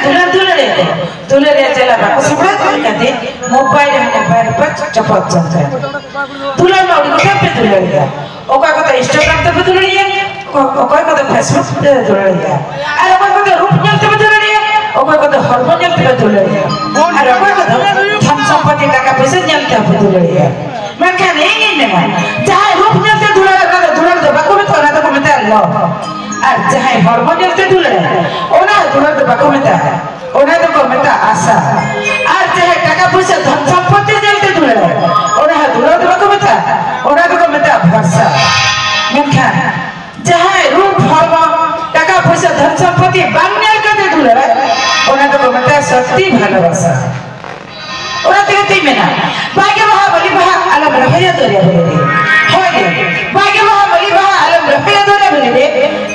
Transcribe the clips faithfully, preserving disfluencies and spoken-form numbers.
ᱫᱩᱞᱟᱹᱲ ᱫᱩᱞᱟᱹᱲ ᱮᱫ ᱠᱚ, ᱫᱩᱞᱟᱹᱲ ᱨᱮᱭᱟᱜ ᱪᱟᱞᱟᱜ ᱵᱟᱠᱚ ᱥᱟᱯᱲᱟᱣ ᱠᱟᱛᱮ ᱢᱳᱵᱟᱭᱤᱞ ᱨᱮ ᱢᱳᱵᱟᱭᱤᱞ ᱨᱮ ᱪᱚᱯᱚᱞ ᱪᱚᱞ ᱠᱟᱱᱟ᱾ ᱫᱩᱞᱟᱹᱲ ᱢᱟ ᱟᱹᱰᱤ ᱜᱚᱴᱟᱝ ᱯᱮ ᱫᱩᱞᱟᱹᱲ ᱮᱫᱟ᱾ ᱚᱠᱚᱭ ᱠᱚᱫᱚ Instagram ᱛᱮᱯᱮ ᱫᱩᱞᱟᱹᱲ ᱮᱫᱟ, ᱚᱠᱚᱭ ᱠᱚᱫᱚ Facebook ᱛᱮ ᱫᱩᱞᱟᱹᱲ ᱮᱫᱟ, ᱟᱨ ᱚᱠᱚᱭ ᱠᱚᱫᱚ ᱨᱩᱯ ᱧᱮᱞ ᱛᱮᱯᱮ ᱫᱩᱞᱟᱹᱲ ᱮᱫᱟ, ᱚᱠᱚᱭ ᱠᱚᱫᱚ ᱦᱚᱲᱢᱚ ᱧᱮᱞ ᱛᱮᱯᱮ ᱫᱩᱞᱟᱹᱲ ᱮᱫᱟ, ᱟᱨ ᱚᱠᱚᱭ ᱠᱚᱫᱚ ᱫᱷᱚᱱ ᱥᱚᱢᱯᱚᱛᱤ ᱴᱟᱠᱟ ᱯᱚᱭᱥᱟ ᱧᱮᱞ ᱛᱮᱯᱮ ᱫᱩᱞᱟᱹᱲ ᱮᱫᱟ᱾ ᱢᱮᱱᱠᱷᱟᱱ ᱤᱧᱤᱧ ᱢᱮᱱᱟ, ᱡᱟᱦᱟᱸᱭ ᱨᱩᱯ ᱧᱮᱞᱛᱮ ᱫᱩᱞᱟᱹᱲ, ᱚᱱᱟ ᱫᱚ ᱫᱩᱞᱟᱹᱲ ᱫᱚ ᱵᱟᱠᱚ ᱢᱮᱛᱟᱜᱼᱟ, ᱞᱚᱵᱷ᱾ ᱟᱨ ᱡᱟᱦᱟᱸᱭ ᱦᱚᱲᱢᱚ ᱧᱮᱞᱛᱮ ᱫᱩᱞᱟᱹᱲ, ᱚᱱᱟ ᱫᱩᱞᱟᱹᱲ ᱫᱚ ᱵᱟᱠᱚ ᱢᱮᱛᱟᱜᱼᱟ, ᱚᱱᱟ ᱫᱚᱠᱚ ᱢᱮᱛᱟᱜᱼᱟ ᱟᱥᱟ᱾ ᱟᱨ ᱡᱟᱦᱟᱸᱭ ᱴᱟᱠᱟ ᱯᱚᱭᱥᱟ ᱫᱷᱚᱱ ᱥᱚᱢᱯᱚᱛᱤ ᱧᱮᱞᱛᱮ ᱫᱩᱞᱟᱹᱲ, ᱚᱱᱟ ᱦᱚᱸ ᱫᱩᱞᱟᱹᱲ ᱫᱚ ᱵᱟᱠᱚ ᱢᱮᱛᱟᱜᱼᱟ, ᱚᱱᱟ ᱫᱚᱠᱚ ᱢᱮᱛᱟᱜᱼᱟ ᱵᱷᱚᱨᱥᱟ᱾ ᱢᱮᱱᱠᱷᱟᱱ ᱡᱟᱦᱟᱸᱭ ᱨᱩᱯ ᱦᱚᱲᱢᱚ ᱴᱟᱠᱟ ᱯᱚᱭᱥᱟ ᱫᱷᱚᱱ ᱥᱚᱢᱯᱚᱛᱤ ᱵᱟᱝ ᱧᱮᱞ ᱠᱟᱛᱮ ᱫᱩᱞᱟᱹᱲ, ᱚᱱᱟ ᱫᱚᱠᱚ ᱢᱮᱛᱟᱜᱼᱟ ᱥᱚᱛᱤ ᱵᱷᱟᱞᱚᱵᱟᱥᱟ᱾ ᱚᱱᱟ ᱛᱮᱜᱮ ᱛᱤᱧ ᱢᱮᱱᱟ, ᱵᱟᱭᱜᱮ ᱵᱟᱦᱟ ᱢᱟᱹᱞᱤ ᱵᱟᱦᱟ ᱟᱞᱚᱢ ᱨᱚᱦᱚᱭᱟ ᱫᱚᱨᱭᱟ ᱵᱷᱟᱹᱞᱤ ᱨᱮ᱾ ᱦᱳᱭ ᱨᱮ, ᱵᱟᱭᱜᱮ ᱵᱟᱦᱟ ᱢᱟᱹᱞᱤ ᱵᱟᱦᱟ ᱟᱞᱚᱢ ᱨᱚᱦᱚᱭᱟ ᱫᱚᱨᱭᱟ ᱵᱷᱟᱹᱞᱤ ᱨᱮ᱾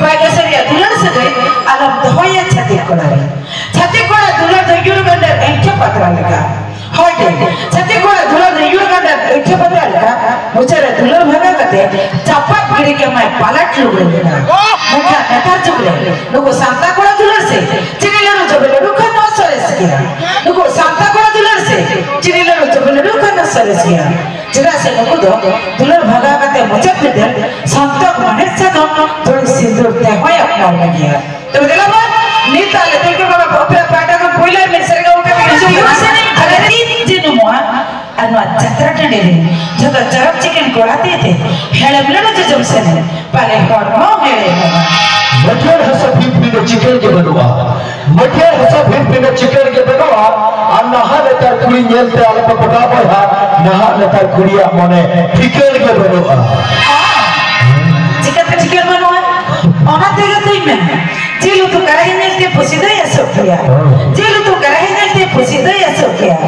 ᱵᱟᱭᱜᱮ ᱥᱟᱹᱨᱤᱭᱟ ᱫᱩᱞᱟᱹᱲ ᱥᱟᱹᱜᱟᱹᱭ ᱟᱞᱚᱢ ᱫᱚᱦᱚᱭᱟ ᱪᱷᱟᱹᱛᱤᱠ ᱠᱚᱲᱟ ᱨᱮ᱾ ᱪᱷᱟᱹᱛᱤᱠ ᱠᱚᱲᱟ ᱫᱩᱞᱟᱹᱲ ᱫᱚ ᱤᱭᱩᱨ ᱜᱟᱱᱰᱟᱨ ᱮᱱᱴᱷᱮ ᱯᱟᱛᱨᱟ ᱞᱮᱠᱟ᱾ ᱦᱳᱭ ᱨᱮ, ᱪᱷᱟᱹᱛᱤᱠ ᱠᱚᱲᱟ ᱫᱩᱞᱟᱹᱲ ᱫᱚ ᱤᱭᱩᱨ ᱜᱟᱱᱰᱟᱨ ᱮᱱᱴᱷᱮ ᱯᱟᱛᱨᱟ ᱞᱮᱠᱟ᱾ ᱢᱚᱪᱟ ᱨᱮ ᱫᱩᱞᱟᱹᱲ ᱵᱷᱟᱜᱟ ᱠᱟᱛᱮ ᱪᱟᱯᱟᱫ ᱜᱤᱰᱤ ᱠᱟᱢᱟᱭ ᱯᱟᱞᱟᱴ ᱞᱩᱜᱽᱲᱤ ᱞᱮᱠᱟ᱾ ᱢᱮᱱᱠᱷᱟᱱ ᱱᱮᱛᱟᱨ ᱡᱩᱜᱽ ᱨᱮ ᱱᱩᱠᱩ ᱥᱟᱱᱛᱟᱲ ᱠᱚᱲᱟ ᱫᱩᱞᱟᱹᱲ ᱥᱮ ᱪᱤᱱᱤ ᱞᱟᱹᱰᱩ ᱡᱚᱵᱮ ᱞᱟᱹᱰᱩ ᱠᱷᱚᱱ ᱦᱚᱸ ᱥᱚᱨᱮᱥ ᱜᱮᱭᱟ᱾ ᱱᱩᱠᱩ ᱥᱟᱱᱛᱟᱲ ᱠᱚᱲᱟ ᱫᱩᱞᱟᱹᱲ ᱥᱮ ᱪᱤᱱᱤ ᱞᱟᱹᱰᱩ ᱡᱚᱵᱮ ᱞᱟᱹᱰᱩ ᱠᱷᱚᱱ ᱦᱚᱸ ᱥᱚᱨᱮᱥ ᱜᱮᱭᱟ᱾ ᱪᱮᱫᱟᱜ ᱥᱮ ᱱᱩᱠᱩ ᱫᱚ ᱫᱩᱞᱟᱹᱲ ᱵᱷᱟᱜᱟᱣ ᱠᱟᱛᱮ ᱢᱩᱪᱟᱹᱫ ᱵᱤᱫᱟᱹᱞ ᱥᱟᱱᱛᱟᱲ ᱢᱟᱱᱮ ᱥᱟᱫᱚᱢ ᱛᱩᱲᱤ ᱥᱤᱸᱫᱩᱨ ᱛᱮᱦᱚᱸᱭ ᱟᱯᱱᱟᱨ ᱢᱮᱜᱮᱭᱟ᱾ ᱛᱚᱵᱮ ᱫᱮᱞᱟ ᱵᱚᱱ ᱱᱤᱛ ᱟᱞᱮ ᱛᱮᱞᱠᱚ ᱵᱟᱵᱟ ᱚᱯᱮ ᱯᱟᱦᱴᱟ ᱠᱷᱚᱱ ᱯᱳᱭᱞᱳ ᱢᱤᱫ ᱥᱮᱨᱮᱧ ᱟᱹᱜᱩ ᱠᱟᱛᱮ ᱦᱤᱡᱩᱜ ᱠᱟᱱᱟ᱾ ᱥᱮᱨᱮᱧ ᱟᱞᱮ ᱛᱤᱱ ᱡᱤᱱᱩᱢᱚᱜᱼᱟ ᱟᱨ ᱱᱚᱣᱟ ᱡᱟᱛᱨᱟ ᱴᱟᱺᱰᱤ ᱨᱮ ᱡᱷᱚᱛᱚ ᱪᱚᱨᱚᱠ ᱪᱤᱠᱟᱹᱱ ᱠᱚᱲᱟ ᱛᱮ ᱛᱮ ᱦᱮᱲᱮᱢ ᱞᱟᱹᱰᱩ ᱡᱚᱡᱚᱢ ᱥᱮᱱᱮᱡ ᱯᱟᱞᱮ ᱦᱚᱲᱢᱚ ᱦᱮᱲᱮᱢᱚᱜᱼᱟ᱾ ᱢᱟᱹᱴᱭᱟᱹᱲ ᱦᱟᱥᱟ ᱵᱷᱤᱛ ᱯᱤᱸᱰᱟᱹ ᱪᱤᱠᱟᱹᱲ ᱜᱮ ᱵᱟᱹᱱᱩᱜᱼᱟ᱾ ᱢᱟᱹᱴᱭᱟᱹᱲ ᱦᱟᱥᱟ ᱵᱷᱤᱛ ᱯᱤᱸᱰᱟᱹ ᱪᱤᱠᱟᱹᱲ ᱜᱮ ᱵᱟᱹᱱᱩᱜᱼᱟ᱾ ᱟᱨ ᱱᱟᱦᱟᱜ ᱱᱮᱛᱟᱨ ᱠᱩᱲᱤ ᱧᱮᱞᱛᱮ ᱟᱞᱚᱯᱮ ᱯᱚᱴᱟᱣ ᱵᱚᱭᱦᱟ, ᱱᱟᱦᱟᱜ ᱱᱮᱛᱟᱨ ᱠᱩᱲᱤᱭᱟᱜ ᱢᱚᱱᱮ ᱴᱷᱤᱠᱟᱹᱲ ᱜᱮ ᱵᱟᱹᱱᱩᱜᱼᱟ᱾ ᱪᱤᱠᱟᱹᱛᱮ ᱴᱷᱤᱠᱟᱹᱲ ᱵᱟᱹᱱᱩᱜᱼᱟ? ᱚᱱᱟ ᱛᱮᱜᱮ ᱛᱚᱧ ᱢᱮᱱᱟ, ᱡᱤᱞ ᱩᱛᱩ ᱠᱟᱨᱟᱦᱤ ᱧᱮᱞᱛᱮ ᱯᱩᱥᱤ ᱫᱚᱭ ᱟᱹᱥᱩᱜ ᱜᱮᱭᱟ᱾ ᱡᱤᱞ ᱩᱛᱩ ᱠᱟᱨᱟᱦᱤ ᱧᱮᱞᱛᱮ ᱯᱩᱥᱤ ᱫᱚᱭ ᱟᱹᱥᱩᱜ ᱜᱮᱭᱟ᱾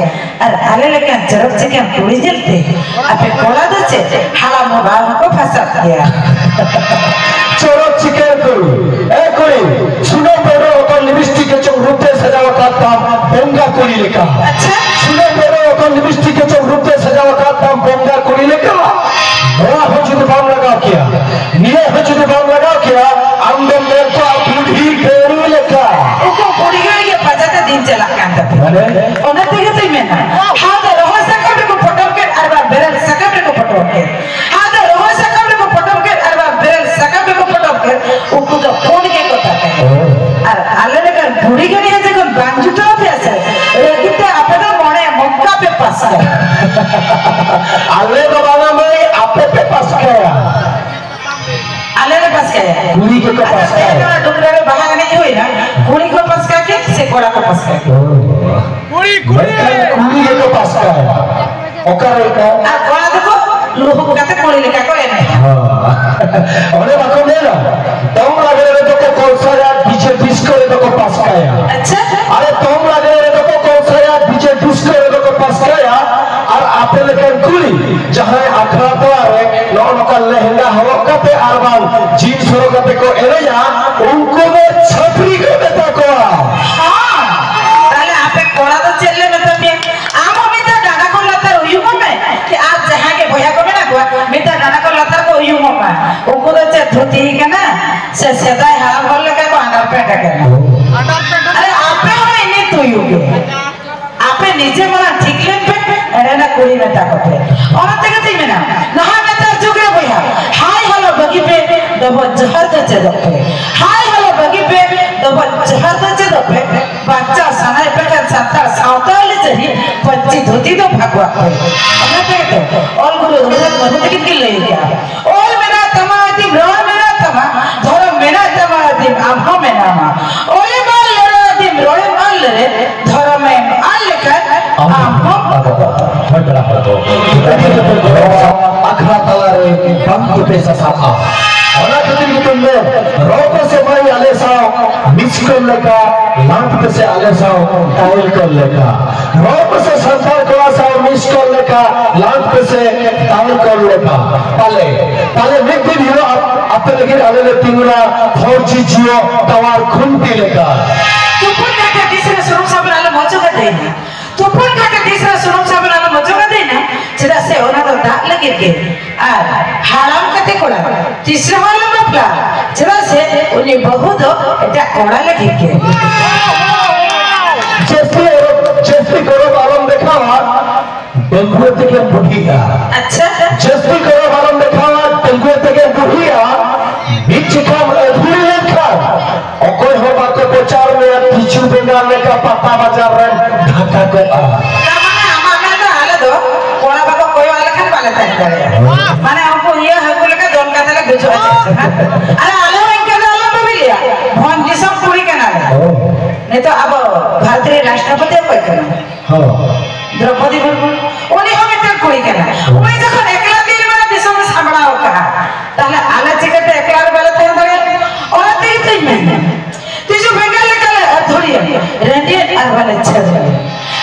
ᱟᱨ ᱟᱞᱮ ᱞᱮᱠᱟᱱ ᱪᱚᱨᱚᱠ ᱪᱤᱠᱟᱹᱱ ᱠᱩᱲᱤ ᱧᱮᱞᱛᱮ ᱟᱯᱮ ᱠᱚᱲᱟ ᱫᱚ ᱪᱮᱫ ᱦᱟᱲᱟᱢ ᱦᱚᱸ ᱵᱟᱝ ᱦᱚᱸᱠᱚ ᱯᱷᱟᱥᱟᱫ ᱜᱮᱭᱟ᱾ ᱪᱚᱨᱚᱠ ᱪᱤᱠᱟᱹᱱ ᱠᱩᱲᱤ, ᱮ ᱠᱩᱲᱤ, ᱥᱩᱱᱟᱹᱢ ᱵᱮᱰᱚ ᱚᱠᱟ ᱞᱤᱯᱥᱴᱤᱠ ᱜᱮ ᱪᱚᱝ ᱨᱩᱯ ᱛᱮ ᱥᱟᱡᱟᱣ ᱟᱠᱟᱫ ᱛᱟᱢ ᱵᱚᱸᱜᱟ ᱠᱩᱲᱤ ᱞᱮᱠᱟ᱾ ᱟᱪᱪᱷᱟ᱾ ᱥᱩᱱᱟᱹᱢ ᱵᱮᱰᱚ ᱚᱠᱟ ᱞᱤᱯᱥᱴᱤᱠ ᱜᱮ ᱪᱚᱝ ᱨᱩᱯ ᱛᱮ ᱥᱟᱡᱟᱣ ᱟᱠᱟᱫ ᱛᱟᱢ ᱵᱚᱸᱜᱟ ᱠᱩᱲᱤ ᱞᱮᱠᱟ᱾ ᱱᱚᱣᱟ ᱦᱚᱸ ᱡᱩᱫᱤ ᱵᱟᱢ ᱞᱟᱜᱟᱣ ᱠᱮᱭᱟ, ᱱᱤᱭᱟᱹ ᱦᱚᱸ ᱡᱩᱫᱤ ᱵᱟᱢ ᱞᱟᱜᱟᱣ ᱠᱮᱭᱟ, ᱟᱢ ᱫᱚᱢ ᱧᱮᱞ ᱠᱚᱣᱟ ᱵᱩᱰᱷᱤ ᱠᱟᱹᱲᱤ ᱞᱮᱠᱟ᱾ ᱩᱠᱩ ᱵᱩᱰᱷᱤ ᱠᱟᱹᱲᱤ ᱜᱮ ᱠᱩᱲᱤ ᱜᱮᱠᱚ ᱟᱪᱪᱷᱟ, ᱯᱟᱥᱠᱟᱭᱟ᱾ ᱛᱮᱦᱮᱧ ᱱᱚᱣᱟ ᱰᱩᱢᱨᱟ ᱨᱮ ᱵᱟᱦᱟ ᱮᱱᱮᱡ ᱦᱩᱭᱱᱟ, ᱠᱩᱲᱤ ᱠᱚ ᱯᱟᱥᱠᱟ ᱠᱮᱫ ᱥᱮ ᱠᱚᱲᱟ ᱠᱚ ᱯᱟᱥᱠᱟ ᱠᱮᱫ? ᱠᱩᱲᱤ, ᱠᱩᱲᱤ᱾ ᱢᱮᱱᱠᱷᱟᱱ ᱠᱩᱲᱤ ᱜᱮᱠᱚ ᱯᱟᱥᱠᱟᱭᱟ᱾ ᱚᱠᱟᱨᱮ ᱚᱠᱟ? ᱟᱨ ᱠᱚᱲᱟ ᱫᱚᱠᱚ ᱞᱩᱦᱩᱠ ᱠᱟᱛᱮ ᱠᱩᱲᱤ ᱞᱮᱠᱟ ᱠᱚ ᱮᱱᱮᱡᱼᱟ᱾ ᱦᱚᱸ᱾ ᱚᱸᱰᱮ ᱵᱟᱠᱚ ᱢᱮᱱᱟ, ᱫᱚᱝ ᱞᱟᱜᱽᱲᱮ ᱨᱮᱫᱚ ᱠᱚ ᱠᱚᱞᱥᱟᱭᱟ, ᱰᱤᱡᱮ ᱰᱤᱥᱠᱳ ᱨᱮᱫᱚ ᱠᱚ ᱯᱟᱥᱠᱟᱭᱟ᱾ ᱟᱪᱪᱷᱟ᱾ ᱟᱨᱮ ᱫᱚᱝ ᱞᱟᱜᱽᱲᱮ ᱨᱮᱫᱚ ᱠᱚ ᱠᱚᱞᱥᱟᱭᱟ, ᱰᱤᱡᱮ ᱰᱤᱥᱠᱳ ᱨᱮᱫᱚ ᱠᱚ ᱯᱟᱥᱠᱟᱭᱟ᱾ ᱟᱨ ᱟᱯᱮ ᱞᱮᱠᱟᱱ ᱠᱩᱲᱤ ᱡᱟᱦᱟᱸᱭ ᱟᱠᱷᱲᱟ ᱛᱟᱞᱟ ᱨᱮ ᱱᱚᱜᱼᱚ ᱱᱚᱝᱠᱟ ᱞᱮᱦᱮᱝᱜᱟ ᱦᱚᱨᱚᱜ ᱠᱟᱛᱮ ᱟᱨ ᱵᱟᱝ ᱡᱤᱱᱥ ᱦᱚᱨᱚᱜ ᱠᱟᱛᱮ ᱠᱚ ᱮᱱᱮᱡᱟ, ᱩᱱᱠᱩ ᱫᱚ ᱪᱷᱟᱹᱯᱨᱤ ᱠᱚ ᱢᱮᱛᱟ ᱠᱚᱣᱟ᱾ ᱦᱚᱸ, ᱛᱟᱦᱞᱮ ᱟᱯᱮ ᱠᱚᱲᱟ ᱫᱚ ᱪᱮᱫ ᱞᱮ ᱢᱮᱛᱟ ᱯᱮᱭᱟ? ᱟᱢ ᱦᱚᱸ ᱢᱤᱫ ᱫᱷᱟᱣ ᱰᱟᱸᱰᱟ ᱠᱷᱚᱱ ᱞᱟᱛᱟᱨ ᱩᱭᱩᱝᱚᱜ ᱢᱮ, ᱟᱨ ᱡᱟᱦᱟᱸᱭ ᱜᱮ ᱵᱚᱭᱦᱟ ᱠᱚ ᱢᱮᱱᱟᱜ ᱠᱚᱣᱟ, ᱢᱤᱫ ᱫᱷᱟᱣ ᱰᱟᱸᱰᱟ ᱠᱷᱚᱱ ᱞᱟᱛᱟᱨ ᱠᱚ ᱩᱭᱩᱝᱚᱜ ᱢᱟ᱾ ᱩᱱᱠᱩ ᱫᱚ ᱪᱮᱫ ᱫᱷᱩᱛᱤ ᱠᱟᱱᱟ ᱥᱮ ᱥᱮᱫᱟᱭ ᱦᱟᱲᱟᱢ ᱦᱚᱲ ᱞᱮᱠᱟ ᱠᱚ underpant ᱠᱟᱱᱟ? ᱟᱨᱮ ᱟᱯᱮ ᱦᱚᱸ ᱤᱱᱟᱹ ᱛᱩᱭᱩ ᱜᱮ᱾ ᱟᱯᱮ ᱱᱤᱡᱮ ᱢᱟᱲᱟᱝ ᱴᱷᱤᱠ ᱞᱮᱱ ᱯᱮ, ᱮᱸᱰᱮᱱᱟᱜ ᱠᱩᱲᱤ ᱢᱮᱛᱟ ᱠᱚᱯᱮ᱾ ᱚᱱᱟ ᱛᱮᱜᱮ ᱛᱤᱧ ᱢᱮᱱᱟ, ᱱᱟᱦᱟᱜ ᱱᱮᱛᱟᱨ ᱡᱩᱜᱽ ᱨᱮ ᱵᱚᱭᱦᱟ, ᱦᱟᱭ ᱦᱮᱞᱳ ᱵᱟᱹᱜᱤ ᱯᱮ, ᱰᱚᱵᱚᱜ ᱡᱚᱦᱟᱨ ᱫᱚ ᱪᱮᱫᱚᱜ ᱯᱮ᱾ ᱦᱟᱭ ᱦᱮᱞᱳ ᱵᱟᱹᱜᱤ ᱯᱮ, ᱰᱚᱵᱚᱜ ᱡᱚᱦᱟᱨ ᱫᱚ ᱪᱮᱫᱚᱜ ᱯᱮ᱾ ᱵᱟᱧᱪᱟᱣ ᱥᱟᱱᱟᱭᱮᱫ ᱯᱮ ᱠᱷᱟᱱ ᱥᱟᱱᱛᱟᱲ ᱥᱟᱶᱛᱟ ᱟᱹᱨᱤᱪᱟᱹᱞᱤ ᱯᱟᱹᱧᱪᱤ ᱫᱷᱩᱛᱤ ᱫᱚ ᱯᱷᱟᱹᱜᱩᱣᱟᱜ ᱯᱮ᱾ ᱚᱱᱟ ᱛᱮᱜᱮ ᱛᱚ ᱚᱞ ᱜᱩᱨᱩ ᱨᱚᱜᱷᱩᱱᱟᱛᱷ ᱢᱩᱨᱢᱩ ᱛᱟᱹᱠᱤᱱ ᱠᱤᱱ ᱞᱟᱹᱭ ᱠᱮᱜᱼᱟ, ᱚᱞ ᱢᱮᱱᱟᱜ ᱛᱟᱢᱟ ᱟᱹᱫᱤᱢ, ᱨᱚᱲ ᱢᱮᱱᱟᱜ ᱛᱟᱢᱟ, ᱫᱷᱚᱨᱚᱢ ᱢᱮᱱᱟᱜ ᱛᱟᱢᱟ ᱟᱹᱫᱤᱢ, ᱟᱢ ᱦᱚᱸ ᱢᱮᱱᱟᱢᱟ᱾ ᱚᱞᱮᱢ ᱚᱞ ᱞᱮᱨᱮ ᱟᱹᱫᱤᱢ, ᱨᱚᱲᱮᱢ ᱚᱞ ᱞᱮᱨᱮ, ᱫᱷᱚᱨᱚᱢᱮᱢ ᱟᱫ ᱞᱮᱠᱷᱟᱱ ᱟᱢ ᱦᱚᱸ᱾ ᱟᱫᱚ ᱦᱚᱭ ᱯᱮᱲᱟ ᱦᱚᱲ ᱠᱚ, ᱟᱹᱰᱤ ᱠᱟᱛᱮ ᱨᱚᱲ ᱟᱠᱷᱲᱟ ᱛᱟᱞᱟ ᱨᱮ ᱵᱟᱝ ᱛᱩᱯᱮ ᱥᱟᱥᱟᱵᱼᱟ᱾ ᱚᱱᱟ ᱠᱷᱟᱹᱛᱤᱨ ᱜᱮᱛᱚᱧ ᱢᱮᱱ, ᱨᱚᱲ ᱯᱮᱥᱮ ᱢᱟᱹᱭ ᱟᱞᱮ ᱥᱟᱶ miss call ᱞᱮᱠᱟ, ᱞᱟᱸᱫᱽ ᱯᱮᱥᱮ ᱟᱞᱮ ᱥᱟᱶ dial call ᱞᱮᱠᱟ᱾ ᱨᱚᱲ ᱯᱮᱥᱮ ᱥᱟᱱᱛᱟᱲ ᱠᱚᱲᱟ ᱥᱟᱶ miss call ᱞᱮᱠᱟ, ᱞᱟᱸᱫᱽ ᱯᱮᱥᱮ dial call ᱞᱮᱠᱟ᱾ ᱯᱟᱞᱮ, ᱯᱟᱞᱮ ᱢᱤᱫ ᱫᱤᱱ ᱦᱤᱞᱳᱜ ᱟᱯ-, ᱟᱯᱮ ᱞᱟᱹᱜᱤᱫ ᱟᱞᱮ ᱞᱮ ᱛᱤᱸᱜᱩᱱᱟ four G Jio tower ᱠᱷᱩᱱᱴᱤ ᱞᱮᱠᱟ᱾ ᱛᱩᱯᱩᱱ ᱠᱟᱛᱮ ᱛᱤᱥ ᱨᱮ ᱥᱩᱱᱩᱢ ᱥᱟᱵᱚᱱ ᱟᱞᱚᱢ ᱚᱡᱚᱜ ᱟᱫᱮᱭᱟ᱾ ᱛᱩᱯᱩᱱ ᱠᱟᱛᱮ ᱛᱤᱥ ᱨᱮ ᱥᱩᱱᱩᱢ ᱥᱟᱵᱚᱱ ᱟᱞᱚᱢ ᱚᱡᱚᱜ ᱟᱫᱮᱭᱟ, ᱪᱮᱫᱟᱜ ᱥᱮ ᱚᱱᱟ ᱫᱚ ᱫᱟᱜ ᱞᱟᱹᱜᱤᱫ ᱜᱮ᱾ ᱟᱨ ᱦᱟᱲᱟᱢ ᱠᱟᱛᱮ ᱠᱚᱲᱟ ᱛᱤᱥ ᱨᱮᱦᱚᱸ ᱟᱞᱚᱢ ᱵᱟᱯᱞᱟ, ᱪᱮᱫᱟᱜ ᱥᱮ ᱩᱱᱤ ᱵᱟᱹᱦᱩ ᱫᱚ ᱮᱴᱟᱜ ᱠᱚᱲᱟ ᱞᱟᱹᱜᱤᱫ ᱜᱮ᱾ ᱡᱟᱹᱥᱛᱤ ᱜᱚᱨᱚᱵ, ᱡᱟᱹᱥᱛᱤ ᱜᱚᱨᱚᱵ ᱟᱞᱚᱢ ᱫᱮᱠᱷᱟᱣᱟ, ᱰᱟᱺᱜᱩᱣᱟᱹ ᱛᱮᱜᱮᱢ ᱵᱩᱰᱷᱤᱜᱼᱟ᱾ ᱟᱪᱪᱷᱟ᱾ ᱡᱟᱹᱥᱛᱤ ᱜᱚᱨᱚᱵ ᱟᱞᱚᱢ ᱫᱮᱠᱷᱟᱣᱟ, ᱰᱟᱺᱜᱩᱣᱟᱹ ᱛᱮᱜᱮᱢ ᱵᱩᱰᱷᱤᱜᱼᱟ᱾ ᱢᱤᱫ ᱡᱚᱠᱷᱟᱢ ᱟᱹᱛᱷᱩᱲᱤ ᱞᱮᱱᱠᱷᱟᱱ ᱚᱠᱚᱭ ᱦᱚᱸ ᱵᱟᱠᱚ ᱯᱨᱚᱪᱟᱨ ᱢᱮᱭᱟ, ᱛᱤᱡᱩ ᱵᱮᱸᱜᱟᱲ ᱞᱮᱠᱟ ᱯᱟᱛᱟ ᱵᱟᱡᱟᱨ ᱨᱮᱢ ᱰᱷᱟᱠᱟ ᱠᱚᱜᱼᱟ᱾ ᱛᱟᱨ ᱢᱟᱱᱮ ᱟᱢᱟᱜ ᱢᱮᱱ ᱫᱚ ᱟᱞᱮ ᱫᱚ ᱠᱚᱲᱟ ᱵᱟᱠᱚ ᱠᱚᱭᱚᱜ ᱟᱞᱮ ᱠᱷᱟᱱ ᱵᱟᱞᱮ ᱛᱟᱦᱮᱸ ᱫᱟᱲᱮᱭᱟᱜᱼᱟ᱾ ᱢᱟᱱᱮ ᱩᱱᱠᱩ ᱤᱭᱟᱹ ᱦᱟᱹᱠᱩ ᱞᱮᱠᱟ ᱫᱚᱱ ᱠᱟᱛᱮ ᱞᱮ ᱜᱩᱡᱩᱜᱼᱟ, ᱪᱮᱫ ᱪᱚ ᱦᱟᱸᱜ᱾ ᱟᱨ ᱟᱞᱮ ᱟᱵᱚ ᱵᱷᱟᱨᱚᱛ ᱨᱮᱱ ᱨᱟᱥᱴᱨᱚᱯᱚᱛᱤ ᱚᱠᱚᱭ ᱠᱟᱱᱟ? ᱦᱚᱸ᱾ ᱫᱨᱚᱯᱚᱫᱤ ᱢᱩᱨᱢᱩ᱾ ᱩᱱᱤ ᱦᱚᱸ ᱢᱤᱫᱴᱟᱝ ᱠᱩᱲᱤ ᱠᱟᱱᱟ᱾ ᱩᱱᱤ ᱡᱚᱠᱷᱚᱱ ᱮᱠᱞᱟ ᱛᱤ ᱨᱮ ᱢᱮᱱᱟᱭ, ᱫᱤᱥᱚᱢ ᱮ ᱥᱟᱢᱵᱲᱟᱣ ᱠᱟᱜᱼᱟ, ᱛᱟᱦᱞᱮ ᱟᱞᱮ ᱪᱤᱠᱟᱹᱛᱮ ᱮᱠᱞᱟ ᱨᱮ ᱵᱟᱞᱮ ᱛᱟᱦᱮᱸ ᱫᱟᱲᱮᱭᱟᱜᱼᱟ? ᱚᱱᱟ ᱛᱮᱜᱮ ᱛᱚᱧ ᱢᱮᱱᱟ, ᱛᱤᱡᱩ ᱵᱮᱸᱜᱟᱲ ᱞᱮᱠᱟᱞᱮ ᱟᱹᱛᱷᱩᱲᱤᱭᱟ, ᱨᱮᱸᱰᱤᱭᱮᱫ ᱟᱨ ᱵᱟᱞᱮ ᱪᱷᱟᱹᱲᱩᱭᱟ᱾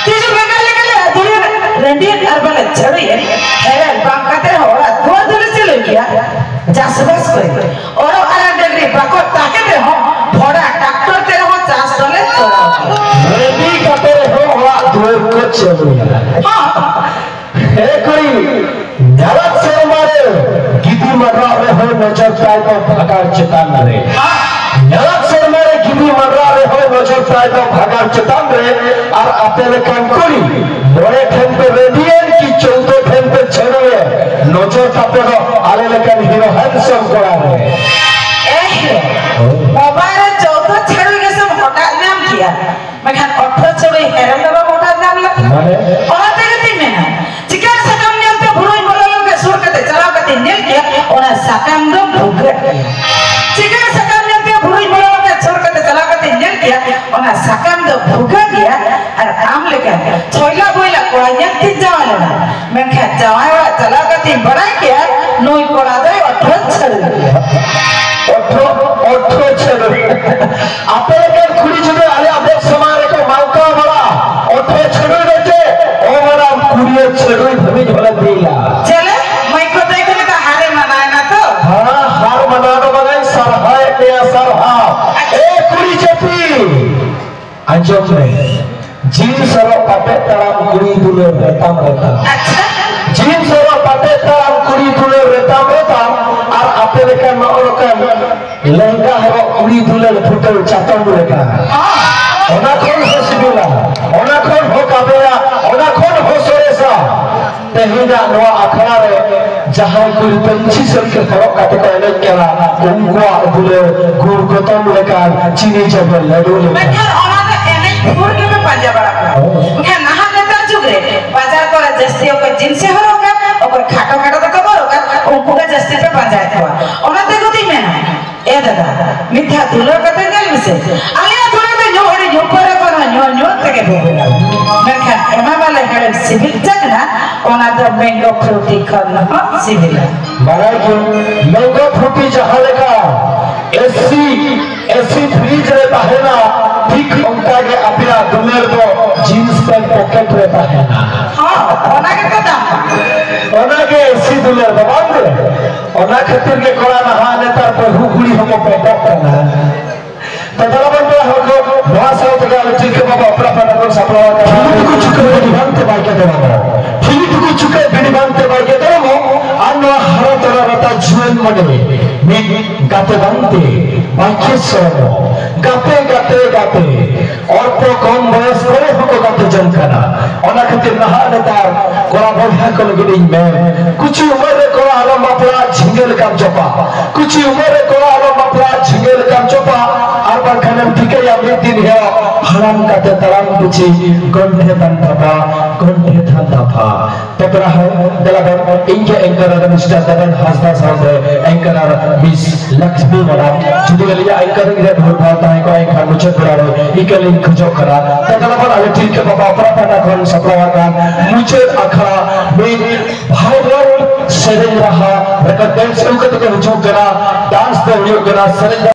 ᱛᱤᱡᱩ ᱵᱮᱸᱜᱟᱲ ᱞᱮᱠᱟᱞᱮ ᱟᱹᱛᱷᱩᱲᱤᱭᱟ, ᱨᱮᱸᱰᱤᱭᱮᱫ ᱟᱨ ᱵᱟᱞᱮ ᱪᱷᱟᱹᱲᱩᱭᱟ᱾ ᱦᱮᱲᱮ ᱵᱟᱝ ᱠᱟᱛᱮ ᱦᱚᱸ ᱚᱲᱟᱜ ᱫᱩᱣᱟᱹᱨ ᱫᱚᱞᱮ ᱪᱟᱹᱞᱩᱭ ᱜᱮᱭᱟ᱾ ᱪᱟᱥᱵᱟᱥ ᱠᱚᱨᱮ ᱚᱲᱚᱜ ᱟᱨ ᱰᱟᱹᱝᱨᱤ ᱵᱟᱠᱚ ᱛᱟᱦᱮᱱ ᱨᱮᱦᱚᱸ, ᱵᱷᱚᱲᱟ ᱴᱨᱟᱠᱴᱚᱨ ᱛᱮ ᱨᱮᱦᱚᱸ ᱪᱟᱥ ᱫᱚᱞᱮ ᱛᱚᱨᱟᱣᱟ᱾ ᱨᱮᱰᱤ ᱠᱟᱛᱮ ᱨᱮᱦᱚᱸ ᱚᱲᱟᱜ ᱫᱩᱣᱟᱹᱨ ᱠᱚ ᱪᱟᱹᱞᱩᱭᱟ᱾ ᱦᱚᱸ᱾ ᱦᱮ ᱠᱩᱲᱤ, ᱧᱟᱞᱟᱫ ᱥᱮᱨᱢᱟ ᱨᱮ ᱜᱤᱫᱤ ᱢᱟᱨᱟᱜ ᱨᱮᱦᱚᱸ ᱱᱚᱡᱚᱨ ᱛᱟᱭ ᱫᱚ ᱵᱷᱟᱜᱟᱲ ᱪᱮᱛᱟᱱ ᱨᱮ᱾ ᱧᱟᱞᱟᱫ ᱥᱮᱨᱢᱟ ᱨᱮ ᱜᱤᱫᱤ ᱢᱟᱨᱟᱜ ᱨᱮᱦᱚᱸ ᱱᱚᱡᱚᱨ ᱛᱟᱭ ᱫᱚ ᱵᱷᱟᱜᱟᱲ ᱪᱮᱛᱟᱱ ᱨᱮ᱾ ᱟᱨ ᱟᱯᱮ ᱞᱮᱠᱟᱱ ᱠᱩᱲᱤ ᱢᱚᱬᱮ ᱴᱷᱮᱱ ᱯᱮ ᱨᱮᱰᱤᱭᱮᱱ ᱠᱤ ᱪᱳᱫᱽᱫᱳ ᱴᱷᱮᱱ ᱯᱮ ᱪᱷᱟᱹᱲᱩᱭᱮᱱ, ᱱᱚᱡᱚᱨ ᱛᱟᱯᱮ ᱫᱚ ᱟᱞᱮ ᱞᱮᱠᱟᱱ ᱦᱤᱨᱳ ᱦᱮᱱᱰᱥᱚᱢ ᱠᱚᱲᱟ ᱨᱮ᱾ ᱮᱦ, ᱢᱳᱵᱟᱭᱤᱞ ᱨᱮ ᱪᱳᱫᱽᱫᱳ ᱪᱷᱟᱹᱲᱩᱭ ᱜᱮᱥᱮᱢ ᱦᱚᱴᱟᱜ ᱧᱟᱢ ᱠᱮᱭᱟ, ᱢᱮᱱᱠᱷᱟᱱ ᱟᱴᱷᱨᱚ ᱪᱷᱟᱹᱲᱩᱭ ᱦᱮᱨᱮᱞ ᱫᱚ ᱵᱟᱢ ᱦᱚᱴᱟᱜ ᱧᱟᱢ ᱞᱮᱫ᱾ ᱢᱟᱱᱮ? ᱚᱱᱟ ᱛᱮᱜᱮ ᱛᱤᱧ ᱢᱮᱱᱟ, ᱪᱤᱠᱟᱹ ᱥᱟᱠᱟᱢ ᱧᱮᱞᱛᱮ ᱵᱩᱨᱩᱧ ᱵᱚᱞᱚ ᱞᱮᱱᱠᱷᱟᱱ ᱥᱩᱨ ᱠᱟᱛᱮ ᱪᱟᱞᱟᱣ ᱠᱟᱛᱮ ᱧᱮᱞ ᱠᱮᱭᱟ, ᱚᱱᱟ ᱥᱟᱠᱟᱢ ᱫᱚ ᱵᱷᱩᱜᱟᱹᱜ ᱜᱮᱭᱟ᱾ ᱪᱤᱠᱟᱹ ᱥᱟᱠᱟᱢ ᱧᱮᱞᱛᱮ ᱵᱩᱨᱩᱧ ᱵᱚᱞᱚ ᱞᱮᱱᱠᱷᱟᱱ ᱥᱩᱨ ᱠᱟᱛᱮ ᱪᱟᱞᱟᱣ ᱠᱟᱛᱮ ᱧᱮᱞ ᱠᱮᱭᱟ, ᱚᱱᱟ ᱥᱟᱠᱟᱢ ᱫᱚ ᱵᱷᱩᱜᱟᱹᱜ ᱜᱮᱭᱟ᱾ ᱟᱨ ᱟᱢ ᱞᱮᱠᱟ ᱪᱷᱚᱭᱞᱟ ᱵᱚᱭᱞᱟ ᱠᱚᱲᱟ ᱧᱮᱞ ᱛᱤᱧ ᱡᱟᱶᱟᱭ ᱞᱮᱱᱟ, ᱢᱮᱱᱠᱷᱟᱱ ᱡᱟᱶᱟᱭ ᱚᱲᱟᱜ ᱪᱟᱞᱟᱣ ᱠᱟᱛᱮᱧ ᱵᱟᱲᱟᱭ ᱠᱮᱭᱟ, ᱱᱩᱭ ᱠᱚᱲᱟ ᱫᱚᱭ ᱚᱴᱷᱨᱚ ᱪᱷᱟᱹᱲᱩ ᱜᱮᱭᱟ᱾ ᱚᱴᱷᱨᱚ, ᱚᱴᱷᱨᱚ ᱪᱷᱟᱹᱲᱩ᱾ ᱟᱯᱮ ᱞᱮᱠᱟᱱ ᱠᱩᱲᱤ ᱡᱩᱫᱤ ᱟᱞᱮᱭᱟᱜ ᱵᱮᱜᱽ ᱥᱟᱢᱟᱝ ᱨᱮᱠᱚ ᱢᱟᱞᱠᱟᱣ ᱵᱟᱲᱟ, ᱚᱴᱷᱨᱚ ᱪᱷᱟᱹᱲᱩᱭ ᱫᱚ ᱪᱮᱫ? ᱚ ᱢᱮᱰᱟᱢ, ᱠᱩᱲᱤ ᱪᱷᱟᱹᱲᱩᱭ ᱫᱷᱟᱹᱵᱤᱡ ᱦᱚᱸᱞᱮ ᱵᱤᱞᱟ᱾ ᱪᱮᱞᱮ? ᱢᱟᱹᱭ ᱠᱚ ᱫᱟᱹᱭ ᱠᱚ ᱞᱮᱠᱟ ᱦᱟᱨᱮ ᱢᱟᱱᱟᱣᱮᱱᱟ ᱛᱚ? ᱦᱮᱸ, ᱦᱟᱨ ᱢᱟᱱᱟᱣ ᱫᱚ ᱵᱟᱝᱟᱧ ᱥᱟᱨᱦᱟᱣᱮᱫ ᱢᱮᱭᱟ, ᱥᱟᱨᱦᱟᱣ᱾ ᱮ ᱠᱩᱲᱤ ᱡᱟᱹᱛᱤ, ᱟᱸᱡᱚᱢ ᱢᱮ, ᱡᱤᱱᱥ ᱦᱚᱨᱚᱜ ᱠᱟᱛᱮ ᱛᱟᱲᱟᱢ ᱠᱩᱲᱤ ᱫᱩᱞᱟᱹᱲ ᱨᱮᱛᱟᱢ ᱨᱮᱛᱟᱢ᱾ ᱟᱪᱪᱷᱟ᱾ ᱡᱤᱱᱥ ᱦᱚᱨᱚᱜ ᱠᱟᱛᱮ ᱛᱟᱲᱟᱢ ᱠᱩᱲᱤ ᱫᱩᱞᱟᱹᱲ ᱨᱮᱛᱟᱢ ᱨᱮᱛᱟᱢ, ᱟᱨ ᱟᱯᱮ ᱞᱮᱠᱟ ᱱᱚᱜᱼᱚ ᱱᱚᱝᱠᱟᱱ ᱞᱮᱦᱝᱜᱟ ᱦᱚᱨᱚᱜ ᱠᱩᱲᱤ ᱫᱩᱞᱟᱹᱲ ᱯᱷᱩᱴᱟᱹᱣ ᱪᱟᱛᱚᱢ ᱞᱮᱠᱟ᱾ ᱚᱱᱟ ᱠᱷᱚᱱ ᱦᱚᱸ ᱥᱤᱵᱤᱞᱟ, ᱚᱱᱟ ᱠᱷᱚᱱ ᱦᱚᱸ ᱜᱟᱵᱮᱭᱟ, ᱚᱱᱟ ᱠᱷᱚᱱ ᱦᱚᱸ ᱥᱚᱨᱮᱥᱟ᱾ ᱛᱮᱦᱮᱧᱟᱜ ᱱᱚᱣᱟ ᱟᱠᱷᱲᱟ ᱨᱮ ᱡᱟᱦᱟᱸᱭ ᱠᱩᱲᱤ ᱯᱟᱹᱧᱪᱤ ᱥᱟᱹᱲᱤ ᱦᱚᱨᱚᱜ ᱠᱟᱛᱮ ᱠᱚ ᱮᱱᱮᱡ ᱠᱟᱱᱟ, ᱩᱱᱠᱩᱣᱟᱜ ᱫᱩᱞᱟᱹᱲ ᱜᱩᱲ ᱜᱚᱛᱚᱢ ᱞᱮᱠᱟᱱ, ᱪᱤᱱᱤ ᱡᱟᱵᱮ ᱞᱟᱹᱰᱩ ᱞᱮᱠᱟᱱ᱾ ᱢᱮᱱᱠᱷᱟᱱ ᱚᱱᱟ ᱫᱚ ᱮᱱᱮᱡ ᱦᱚᱲ ᱜᱮᱯᱮ ᱯᱟᱸᱡᱟ ᱵᱟᱲᱟ ᱠᱚᱣᱟ᱾ ᱦᱳᱭ᱾ ᱢᱮᱱᱠᱷᱟᱱ ᱱᱟᱦᱟᱜ ᱱᱮᱛᱟᱨ ᱡᱩᱜᱽ ᱨᱮ ᱵᱟᱡᱟᱨ ᱠᱚᱨᱮ ᱡᱟᱹᱥᱛᱤ ᱚᱠᱚᱭ ᱡᱤᱱᱥ ᱮ ᱦᱚᱨᱚᱜᱟ, ᱚᱠᱚᱭ ᱠᱷᱟᱴᱚ ᱠᱷᱟᱴᱚ ᱛᱮᱠᱚ ᱦᱚᱨᱚᱜᱟ, ᱩᱱᱠᱩ ᱜᱮ ᱡᱟᱹᱥᱛᱤ ᱯᱮ ᱯᱟᱸᱡᱟᱭᱮᱫ ᱠᱚᱣᱟ᱾ ᱚᱱᱟ ᱛᱮᱜᱮ ᱛᱤᱧ ᱢᱮᱱᱟ, ᱮ ᱫᱟᱫᱟ, ᱢᱤᱫ ᱫᱷᱟᱣ ᱫᱩᱞᱟᱹᱲ ᱠᱟᱛᱮ ᱧᱮᱞ ᱢᱮᱥᱮ᱾ ᱟᱞᱮ ᱟᱹᱛᱩ ᱨᱮᱫᱚ ᱧᱩ ᱦᱟᱺᱰᱤ ᱧᱩ ᱢᱮᱱᱠᱷᱟᱱ ᱚᱱᱟ ᱢᱟ ᱞᱮ ᱦᱮᱲᱮᱢ ᱥᱤᱵᱤᱞ ᱪᱮᱫ ᱱᱟ, ᱚᱱᱟ ᱫᱚ mango fruity ᱠᱷᱚᱱ ᱦᱚᱸ ᱥᱤᱵᱤᱞᱟ᱾ ᱵᱟᱲᱟᱭ ᱠᱚ, mango fruity ᱡᱟᱦᱟᱸ ᱞᱮᱠᱟ ᱮᱥᱤ ᱮᱥᱤ fridge ᱨᱮ ᱛᱟᱦᱮᱱᱟ, ᱴᱷᱤᱠ ᱚᱱᱠᱟ ᱜᱮ ᱟᱯᱮᱭᱟᱜ ᱫᱩᱞᱟᱹᱲ ᱫᱚ jeans pant pocket ᱨᱮ ᱛᱟᱦᱮᱱᱟ᱾ ᱦᱚᱸ, ᱚᱱᱟ ᱜᱮᱛᱚ ᱫᱟᱢ᱾ ᱚᱱᱟ ᱜᱮ ᱮᱥᱤ ᱫᱩᱞᱟᱹᱲ ᱫᱚ ᱵᱟᱝ ᱜᱮ? ᱚᱱᱟ ᱠᱷᱟᱹᱛᱤᱨ ᱜᱮ ᱠᱚᱲᱟ ᱱᱟᱦᱟᱜ ᱱᱮᱛᱟᱨ ᱵᱟᱹᱦᱩ ᱠᱩᱲᱤ ᱦᱚᱸᱠᱚ ᱯᱮᱴᱚᱜ ᱠᱟᱱᱟ᱾ ᱛᱚ ᱫᱟᱫᱟ ᱵᱟᱝ ᱠᱚᱲᱟ ᱦᱚᱲ ᱠᱚ, ᱱᱚᱣᱟ ᱥᱟᱶ ᱛᱮᱜᱮ ᱟᱞᱮ ᱪᱤᱞᱠᱟᱹ ᱵᱟᱵᱟ ᱚᱯᱮᱨᱟ ᱯᱟᱦᱴᱟ ᱠᱷᱚᱱ ᱥᱟᱯᱲᱟᱣ ᱟᱠᱟᱱᱟ᱾ ᱴᱷᱤᱞᱤ ᱴᱩᱠᱩᱡ ᱪᱩᱠᱟᱹ ᱵᱤᱲᱤ ᱵᱟᱝ ᱛᱮ ᱵᱟᱭ ᱠᱮᱫᱮ ᱵᱟᱝ᱾ ᱴᱷᱤᱞᱤ ᱴᱩᱠᱩᱡ ᱪᱩᱠᱟᱹ ᱵᱤᱲᱤ ᱵᱟᱝ ᱛᱮ ᱵᱟᱭ ᱠᱮᱫᱮ ᱵᱟᱝ᱾ ᱟᱨ ᱱᱚᱣᱟ ᱦᱟᱨᱟ ᱛᱚᱨᱟ ᱨᱟᱛᱟ ᱡᱩᱣᱟᱹᱱ ᱢᱚᱱᱮ ᱢᱤᱫ ᱜᱟᱛᱮ ᱵᱟᱝ ᱛᱮ ᱵᱟᱭ ᱠᱷᱮᱥ ᱥᱚᱨᱚᱢᱚᱜ᱾ ᱜᱟᱛᱮ, ᱜᱟᱛᱮ, ᱜᱟᱛᱮ᱾ ᱚᱞᱯᱚ ᱠᱚᱢ ᱵᱚᱭᱚᱥ ᱠᱚᱨᱮ ᱦᱚᱸᱠᱚ ᱜᱟᱛᱮ ᱡᱚᱝ ᱠᱟᱱᱟ᱾ ᱚᱱᱟ ᱠᱷᱟᱹᱛᱤᱨ ᱱᱟᱦᱟᱜ ᱱᱮᱛᱟᱨ ᱠᱚᱲᱟ ᱵᱚᱭᱦᱟ ᱠᱚ ᱞᱟᱹᱜᱤᱫ ᱤᱧ ᱢᱮᱱ, ᱠᱩᱪᱤ ᱩᱢᱮᱨ ᱨᱮ ᱠᱚᱲᱟ ᱟᱞᱚᱢ ᱵᱟᱯᱞᱟ, ᱡᱷᱤᱸᱜᱟᱹ ᱞᱮᱠᱟᱢ ᱪᱚᱯᱟ᱾ ᱠᱩᱪᱤ ᱩᱢᱮᱨ ᱨᱮ ᱠᱚᱲᱟ ᱟᱞᱚᱢ ᱵᱟᱯᱞᱟ, ᱡᱷᱤᱸᱜᱟᱹ ᱞᱮᱠᱟᱢ ᱪᱚᱯᱟ᱾ ᱟᱨ ᱵᱟᱝᱠᱷᱟᱱᱮᱢ ᱴᱷᱤᱠᱟᱹᱭᱟ ᱢᱤᱫ ᱫᱤᱱ ᱦᱤᱞᱳᱜ ᱦᱟᱲᱟᱢ ᱠᱟᱛᱮ ᱛᱟᱲᱟᱢ ᱯᱤᱪᱷᱤ ᱜᱚᱱᱴᱷᱮ ᱛᱟᱱ ᱛᱷᱟᱯᱟ, ᱜᱚᱱᱴᱷᱮ ᱛᱷᱟᱱ ᱛᱷᱟᱯᱟ᱾ ᱛᱚ ᱯᱮᱲᱟ ᱦᱚᱲ, ᱫᱮᱞᱟ ᱵᱚᱱ, ᱤᱧ ᱜᱮ anchor ᱟᱨ ᱢᱤᱥᱴᱟᱨ ᱫᱟᱫᱟᱱ ᱦᱟᱸᱥᱫᱟ ᱥᱟᱶᱛᱮ anchor ᱟᱨ ᱢᱤᱥ ᱞᱟᱠᱥᱢᱤ ᱢᱟᱰᱟᱢ, ᱡᱩᱫᱤ ᱟᱹᱞᱤᱧᱟᱜ anchoring ᱨᱮ ᱵᱷᱩᱞ ᱵᱷᱟᱞ ᱛᱟᱦᱮᱸ ᱠᱚᱜᱼᱟ, ᱮᱱᱠᱷᱟᱱ ᱢᱩᱪᱟᱹᱫ ᱵᱮᱲᱟ ᱨᱮ ᱤᱠᱟᱹ ᱞᱤᱧ ᱠᱷᱚᱡᱚᱜ ᱠᱟᱱᱟ᱾ ᱛᱚ ᱫᱮᱞᱟ ᱵᱚᱱ, ᱟᱞᱮ ᱴᱷᱤᱠ ᱵᱟᱵᱟ ᱚᱯᱮᱨᱟ ᱯᱟᱦᱴᱟ ᱠᱷᱚᱱ ᱥᱟᱯᱲᱟᱣ ᱟᱠᱟᱱ ᱢᱩᱪᱟᱹᱫ ᱟᱠᱷᱲᱟ ᱢᱤᱫ viral ᱥᱮᱨᱮᱧ ᱨᱟᱦᱟ ᱨᱮᱠᱚ dance ᱟᱹᱜᱩ ᱠᱟᱛᱮ ᱠᱚ ᱦᱤᱡᱩᱜ ᱠᱟᱱᱟ᱾ Dance ᱫᱚ ᱦᱩᱭᱩᱜ ᱠᱟᱱᱟ ᱥᱮᱨᱮᱧ